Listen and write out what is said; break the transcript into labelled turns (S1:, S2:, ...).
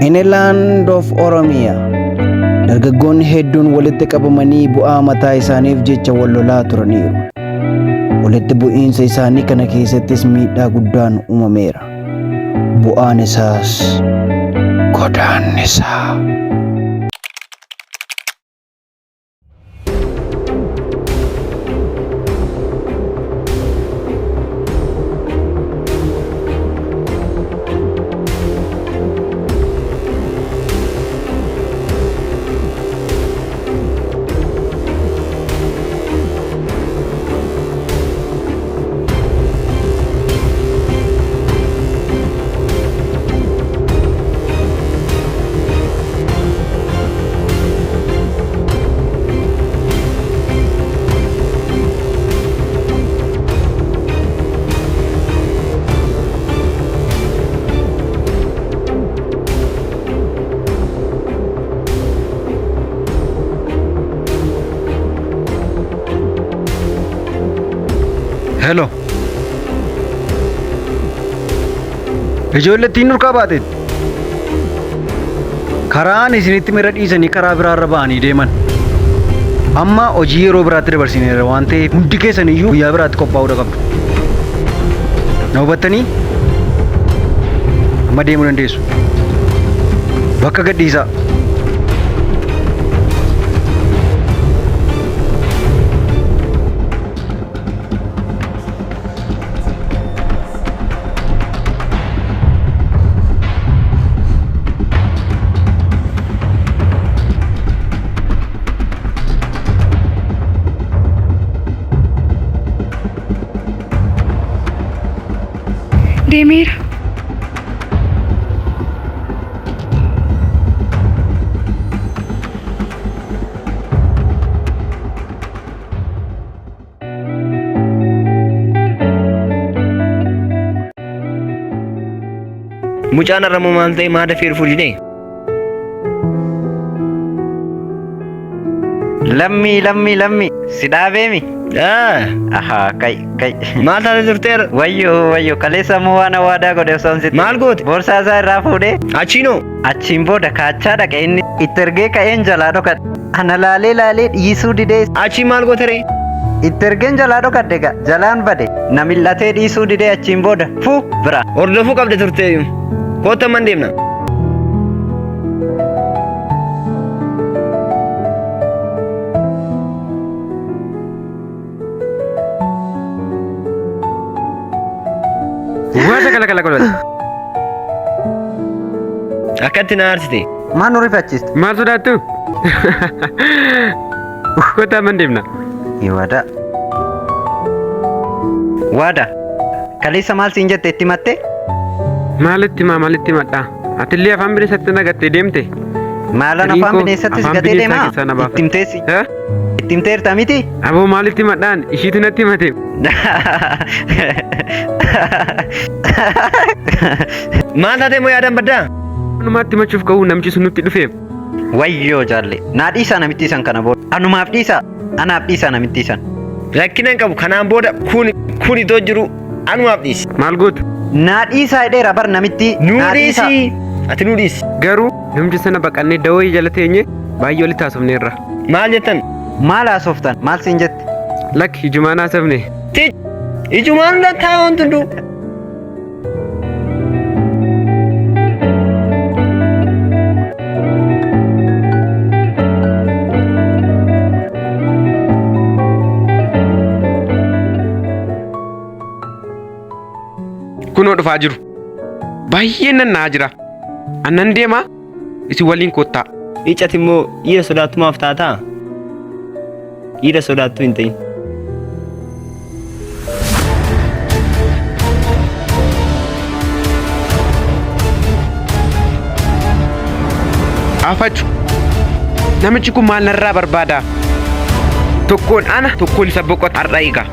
S1: In a land of Oromia, dargaggoonni hedduun walitti qabamanii bu'aa mataa isaaniif jecha wal lolaa turaniiru. Walitti bu'iinsa isaanii kana keessattis miidhaa guddaan uumameera. Bu'aan isaas godaannisa.
S2: Hello. Ijoollettiin nurkaa baateet. Karaan isinitti mira dhiisanii karaa biraarra ba'anii deeman. Amma hojii yeroo biraatti dabarsineerra waan ta'eef hundi keessan iyyuu guyyaa biraatti qophaa'uu qabdu. Na hubattanii? Amma deemuu dandeessu. Bakka gadhiisaa.
S3: Deemeera.
S4: Mucaan har'ammoo maal ta'e maa dafee dhufuu didee?
S5: Lammii lammii lammii si dhaabeemi. Ahaa kai kai.
S4: Maal taate turteera?
S5: Wayyoo wayyoo kaleessa immoo waan awwaadaa godhe osoo hin sitti.
S4: Maal goote?
S5: Boorsaa isaa irraa fuudhee
S4: Achiinoo?
S5: achiin booda kaachaa dhaqe inni itti ergee ka'een jalaa dhokadhe. Ana laalee laalee dhiisuu didee
S4: Achii maal goote ree?
S5: itti ergeen jalaa dhokadhe egaa jalaan bade na mil'atee dhiisuu didee achiin booda fu bira.
S4: Hordofuu qabde turteeyu. Kootta man deemna.
S2: Waata kala kala kala.
S4: Akkatti na aarsite.
S5: Maal nu rifachiiste?
S6: Maal sodaattu? Kottaa man deemna.
S5: Waada. Waada. Kaleessa maal siin jette itti himatte?
S6: Maalitti himaa maalitti himadhaa? Atillee afaan bineensatti nagattee deemte.
S5: Maalan
S6: Fedhiin
S5: afaan
S6: koo
S5: bineensatti si
S6: afaan
S5: gatee
S6: bineensaa
S5: deemaa?
S6: keessaa na baafadhu.
S5: Itti himteessi.
S6: Eh?
S5: Itti himteerta miti?
S6: Aboo maalitti himadhaan? Ishiitu natti himate.
S4: Maal taatee moo yaadaan baddaa?
S6: Waanumatti himachuuf ka'uu namichi sun nutti dhufe.
S5: Wayyoo jaalle. Naa dhiisaa namittii san kana booda. Anumaaf dhiisaa. Anaaf dhiisaa namittii san.
S4: Rakkina hin qabu. Kanaan booda kun kun itoo jiru anumaaf dhiisi.
S6: Maal gootu?
S5: Naa dhiisaa jedheera bar namittii.
S4: Nuu
S5: Naa dhiisaa.
S4: dhiisi. Ati nuu dhiisi.
S6: Garuu namicha sana baqannee dawoo jala teenye baay'ee walitti haasofneerra.
S4: Maal jettan?
S5: Maal haasoftan? Maal siin jette?
S6: Lakki ijumaan haasofne.
S4: Ti ijumaan taa wanti hunduu.
S6: Kunoo dhufaa jiru. Baay'ee nanna'aa jira. Annan deemaa isin waliin kottaa.
S4: Icati immoo dhiira sodaattumaaf taataa? Dhiira sodaattuu hin ta'in.
S6: Afachu. Namichi kun maal narraa barbaada? Tokkoon ana tokkoon isa boqota har'a eega.